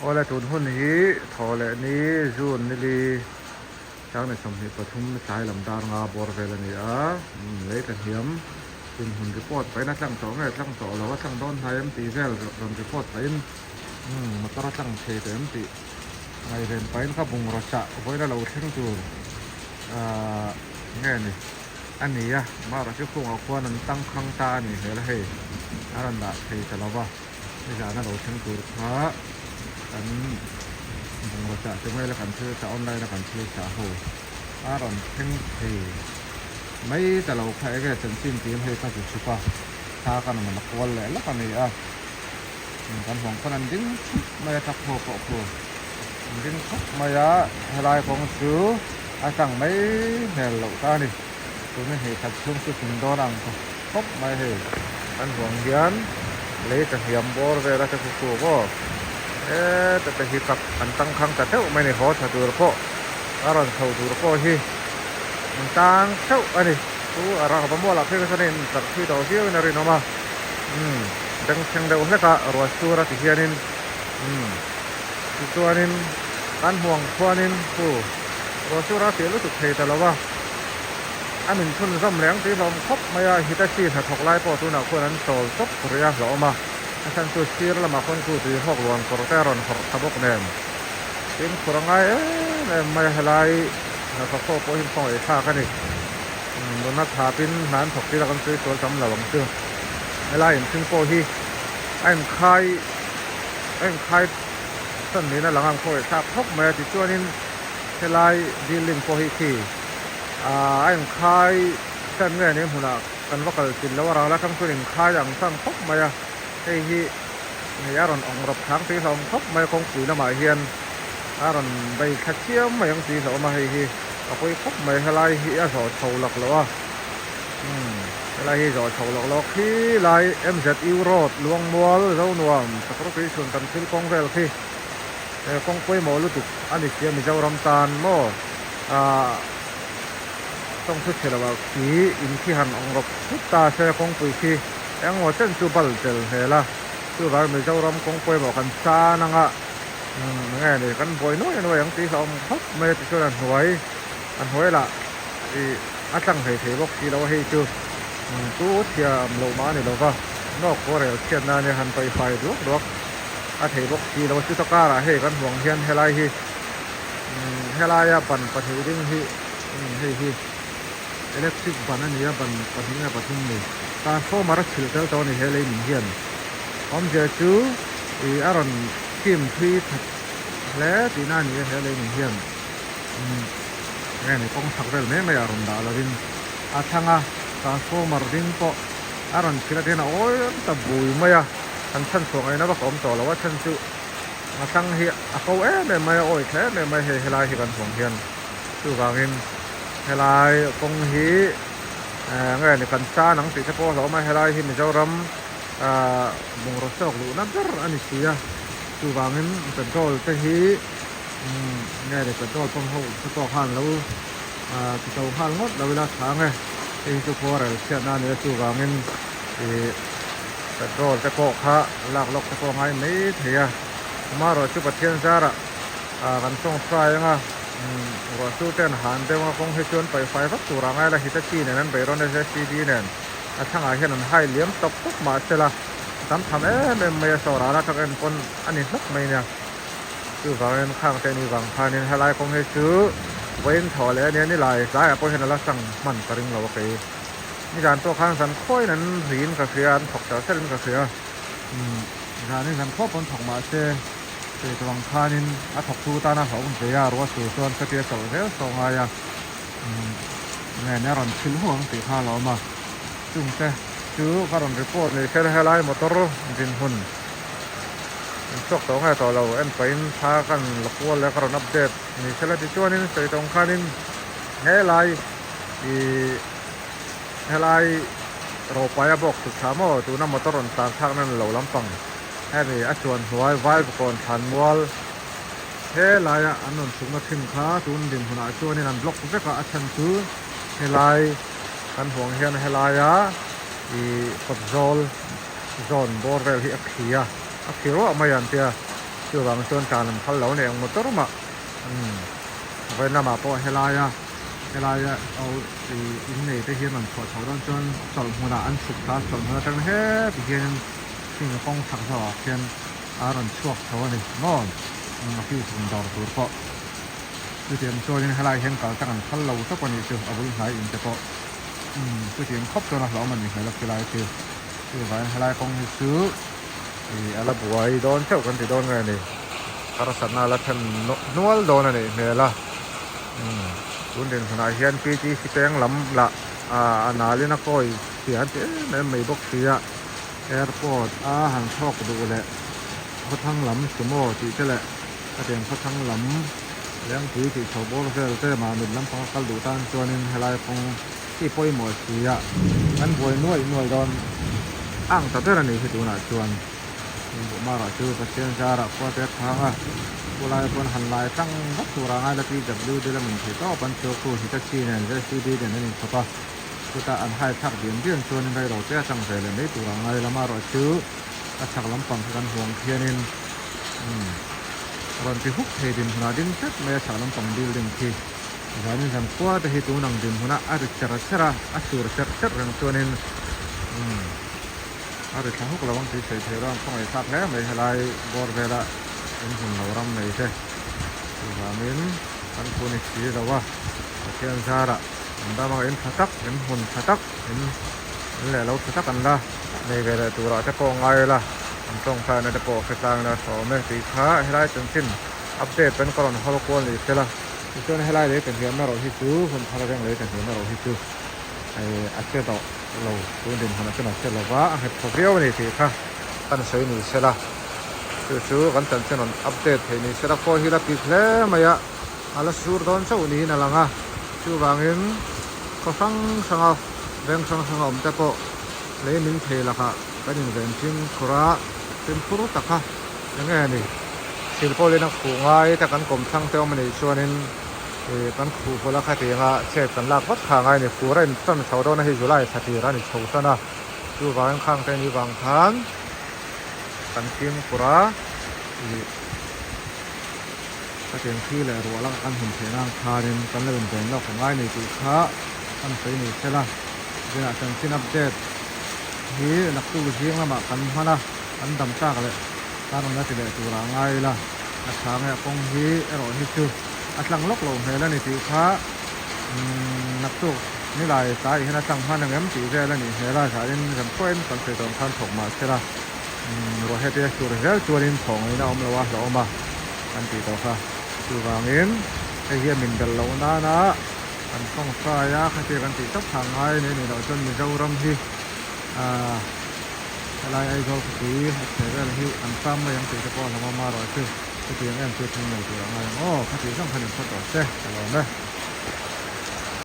Awle tun hun hi thaw leh ni June nili sang ni 23 tlai lam dar nga bawr vel a ni a, lei tla hniam dinhmun report pahin a tlang tawh nge tlang tawh lo a tlang dawn hnai em tih vel rawn report pahin motor a tlang thei tawh em tih ngaihven pahin ka bungraw chah vawiin a lo thleng tur ahh nge ni. A ni a, amaherawh chu khungah khuan an tangkhang ta a nih hmel a hei, a rawn dah thei ta lo va, nizan a lo thleng tur kha kan bungraw chah chu mail a kan thil chah online a kan thil chah ho a rawn thleng thei mai ta lo kha enge chanchin tiin hei ka zu chhuk a, thla ka rawn la kual leh lawk a ni a, kan huang khawn an ding thup mai a truck ho pawh khu an ding thup mai a, helai kawng chu. A tlang mai hmel loh ta a ni. Tuna hnih khat chhung chu tling dawn ang ta khawp mai hei. Kan huang hian lei tla hniam bawr vel a ta khu khu maw. Heta te hi kap an tangkhang ta teuh mai a ni. Haw tha tur pawh a rawn chho tur pawh hi an tang theuh a ni. Chu a rangva mualah phei kha chuan a intlarh thui tawh viau in a rinawm a. Umm bengchheng deuh hlek a ruah sur a ti hianin umm tichuanin kan huang khuanin khu Ruah chu rah fiah lutuk thei ta lo a, a min chhunzawm reng tih hlawm khawp mai a, Hitachi hnathawk lai pawh tunah khuan an chawl tawp rih a hlawm a, a chhan chu sir lamah khuan khu tui hawk luan kawr te a rawn hawrh tha bawk nen. Tin khur a ngai em em mai a, helai hnathawk ho pawh hi khawngaih thlak a ni. Nuna thapin hna an thawk tir a kan sawi sual tam lo ang chu. Helai inhring pawh hi a inkhai a inkhai san niin a lang a, an khawngaih thlak khawp mai a, tichuanin Helai building pawh hi khi a inkhai fan nge ni hmunah kan va kal chin lo a ral atang chuan inkhai ang chang khawp mai a, hei hi hei a rawn awng rawp thlang tih hlauhawm khawp mai a kawngpui lamah hian a rawn bei thla chiam mai ang tih hlauhawm a hei hi a pawi khawp mai helai hi a zawh chho lak loh a umm helai hi zawh chho lak loh khi lai M_Z_U road Luangmual Zonuam Sakawrtui chhun kan thil kawng vel khi. He kawng pawimawh lutuk a ni sia Mizoram tan maw ah tawng thu chhe lo ah khi in khi han awng rawp thut ta se kawngpui khi engmaw chen chu bal tel hmel a chuvang Mizoram kawng pawimawh kan san anga umm enge ni kan buai nuai nuai ang tih hlauhawm khawp mai a tichuan a hnuai a hnuai lah ih a tlang hlei thei bawk si lo a hei chu umm chu thiam loh mah a ni lo va nawk pawh rel chhiat nan nia han paihfai duak duak. A thei bawk si lo chuta karah hei kan hmuh ang hian helai hi umm helaia ban pahnih ding hi umm hei hi electric ban a ni a ban pahnih nge pathum ni transformer a chhilh tel tawh a ni he lei min hian awmzia chu ih a rawn chim thui that hle tihna a ni a he lei min hian umm nge ni kawng chhak vel mai mai ah rawn dah lovin a thlang a transformer ding pawh a rawn chhilh a tihian a awi ta bui mai a. Kan chhan chhuah ngaihna vak a awm tawh lo a chhan chu a tlang hi a ko em em mai a awi thle em em mai hei helai hi kan hmuh hian chuvangin helai kawng hi eh nge ni kan san ang tih te pawh a hlauhawm a helai hi Mizoram ah bungraw sawk luhna ber a ni si a chuvangin petrol te hi umm nge ni petrol pump ho te pawh khan lo ah ti to nghal ngawt lo ila tha ang e hei hi chu khuarel chhiatna a ni a chuvangin ih. Petrol te pawh kha lak lawk te pawh a ngai mai thei a, amaherawh chu Pathian zarah ah kan tawngtai anga ruah chu te an han deuh anga kawng hi chuan paihfai vak tur ah ngai la Hitachi nen an beih rawn SCD nen a thlangah hian an hai liam tawp tawp mahsela tam tham em em mai a sawrah la tak en pawn a ni hlawk mai nia chuvangin khang te ni vang khanin helai kawng hi chu vawiin thaw leh ania nilai tlaiah pawh hian a la sang hman ka ring lo a kei. Nizan pawh khan zan khawiin an riin ka hria, an thawk tel telin ka hria. Umm zanin zan khaw pawn thawk mah se, kei tawh ang khanin a thawktu tana hlauhawm ve a, ruah tur chuan ka tia chauh zel saw ngai a. Umm nge ni a rawn thil hu ang tih kha a lo awm a. Chungte chu ka rawn report ni se helai motor dinhmun an chhuak tawh nge tawh lo en pahin thla kan la kual leh ka rawn update ni sela tichuanin sawi tawh ang khanin helai ih Helai Ropaia bawk chu tha maw tuna motor rawn tlan thlak nan lo lampang hemi a chuan hnuai Vaivakawn thlan mual helaia an rawn chhukna thin kha tun dinhmunah chuanin an block vek a a chhan chu helai kan hmuh ang hian helaia ih kawt zawl zawn bawr vel hi a khi a a khi ruah mai an tia. Chuvang chuan tlan an phal lo a ni ang motor mah. Umm vawiin lamah pawh helaia helaia ih innei te hian rawn chhuah chho dawn chuan chawlh hmunah an chhuk thla a, chawlh hmun atang heti hianin hring kawng chhak zawkah khian a rawn chhuak chho a ni maw office in dawr tur pawh chutiang chuanin helaiah hian kal tlang an phal lo tawp a nih chu a bul hnai in te pawh umm chutiang khawp chuan a hlauhawm a nih hmel a khilai chu chuvangin helai kawng hi chu ih a la buai dawn theuh kan ti dawn nge ni harsatna a la thlen hnual dawn a nih hmel a umm tun dinhmunah hian P T C peng lam lah ah a nalin a kawi chhia an ti em em mai bawk si a. Airport a han thlawk duh leh khawthlang lam sumo tih te leh khatiang khawthlang lam lengpui tih chho bawr vel te mahmit lampanga kal duh tan chuanin helai kawng hi pawimawh si a kan buai nuaih nuaih dawn ang ta ber a nih hi tunah chuan Buhmarah chu Pathian zarah khua te a thang a khulai pawn han lai tlang vak turah ngai la P W D lamin thei tawp an chhuak khu Hitachi nen J C B nen an inchhawp a. Chutah an hai thlak diam diam chuanin reilo te a chang ve leh mai tur ang ngai lama erawh chu a chhak lampang kha kan huang khianin umm rawn ti huk thei dinhmunah ding tlat mai a chhak lampang building khi zanin zan khua te hi tun ang dinhmunah a ri cher cher a a sur cherh cherh reng chuanin umm a ri thla huk lo ang tih sawi thei lo ang khawngaih thlak hle mai helai bawr vela inhmun lo ram nei te chuvangin kan thu ni si lo a Pathian zarah. An dam ang in tha tak in hmun tha tak in in leh lo tha tak an la nei ve leh turah te pawh ngai ila an tawngtaina te pawh hre tlang ila tha awm e tih kha helai chanchin update pawn ka rawn hawl kual ni se la tichuan helai lei ka hniam erawh hi chu hun thar reng lei ka hniam erawh hi chu hei a che tawh lo tun dinhmunah chuan a che lo va a nghet thaw viau a ni tih kha kan sawi ni se la chu chu kan chanchin rawn update theih ni se la khawi hi la pik hle mai a. A la sur dawn chauh niin a lang a, chuvangin khaw hrang hranga veng hrang hranga awm te pawh lei min thei lakah kan inven fimkhur a, fimkhur tak a eng nge ni silpawlin a khuh ngai te kan kawm thlang te awm a nih chuanin ih kan khuh hawlh a khatianga chet kan lak vat kha ngai a ni, fur a intan chho dawn a hei July thla tir a ni chho tan a, chuvangin khang te ni vang khan kan fimkhur a ih. Ka chengthi leh ruah laka kan hmun theih nan khanin kan lo inven lawk a ngai nei tih kha kan sawi ni se la. Zinah chanchin update hi naktuk zing lamah kan hman a, kan dam tlak leh kan rawn la ti leh turah a ngai ila. A tha nge a kawng hi erawh hi chu a tlang lawk loh hmel a ni tih kha naktuk nilai tlai hian a tlang hman ang em tih vel a nih hmel a, zanin zan khuain kan sawi tawn khan thawk mah se la. Ruah heti a sur zel chuanin thawh ngaihna awm lo a hlauhawm a kan tih tawh kha. Chuvangin hei hian min belh loh nana kan tawngtai a, khatia kan tih tawp thla ngai a nih loh chuan Mizoram hi ahh helai Aizawl khawpui a chhe vel hi an tam mai ang tih te pawh a hlauhawm a, ruah chu chutiang em chu thleng lo tur a ngai ang aw, khatih zawng khan inhre tawh se ka lawm e.